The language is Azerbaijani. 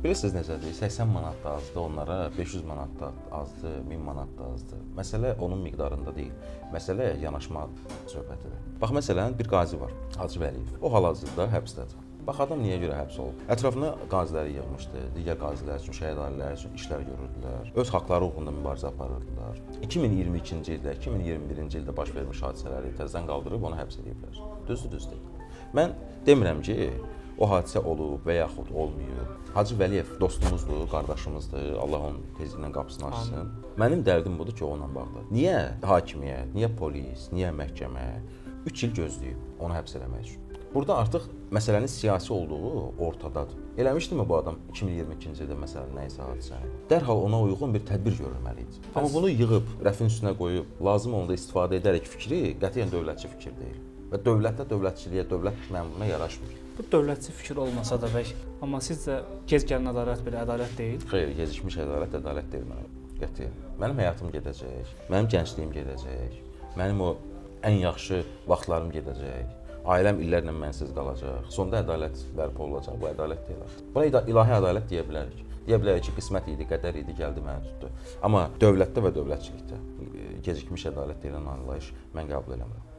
Bilirsiniz necədir? 80 manat da azdır onlara, 500 manat da azdır, 1000 manat da azdır. Məsələ onun miqdarında deyil. Məsələ yanaşma söhbətidir. Bax məsələn bir qazi var, Hacı Vəliyev. O hal-hazırda həbsdədir. Bax adam niyə görə həbs olub? Ətrafına qaziləri yığmışdı, digər qazilər üçün, şəhid ailələri üçün işlər görürdülər. Öz haqları uğrunda mübarizə aparırdılar. 2022-ci ildə, 2021-ci ildə baş vermiş hadisələri təzədən qaldırıb onu həbs ediblər. Düzdür, düz deyil. Mən demirəm ki, o hadisə olub və yaxud olmayıb. Hacı Vəliyev dostumuzdur, qardaşımızdır. Allah onun tezliklə qapısını açsın. Mənim dərdim budur ki, onunla bağlı. Niyə hakimiyyət, niyə polis, niyə məhkəmə 3 il gözləyib onu həbs eləmək üçün? Burada artıq məsələnin siyasi olduğu ortadadır. Eləmişdimi bu adam 2022-ci ildə məsələn nə isə hadisəni? Dərhal ona uyğun bir tədbir görülməli idi. Amma bunu yığıb rəfin üstünə qoyub lazım olanda istifadə edərək fikri qətiyyən dövlətçi fikir deyil. Və dövlətdə dövlətçiliyə, dövlət məmuruna yaraşmır. Bu dövlətçi fikir olmasa da bək, amma sizcə gec gələn ədalət belə ədalət deyil? Xeyr, gecikmiş ədalət ədalət deyil mənə. Qətiyyən. Mənim həyatım gedəcək, mənim gəncliyim gedəcək, mənim o ən yaxşı vaxtlarım gedəcək. Ailəm illərlə mənsiz qalacaq. Sonda ədalət bərpa olunacaq. Bu ədalət deyil artıq. Buna ilahi ədalət deyə bilərik. Deyə bilərik ki, qismət idi, qədər idi, gəldi məni tutdu. Amma dövlətdə və dövlətçilikdə gecikmiş ədalət deyilən anlayış mən qəbul eləmirəm.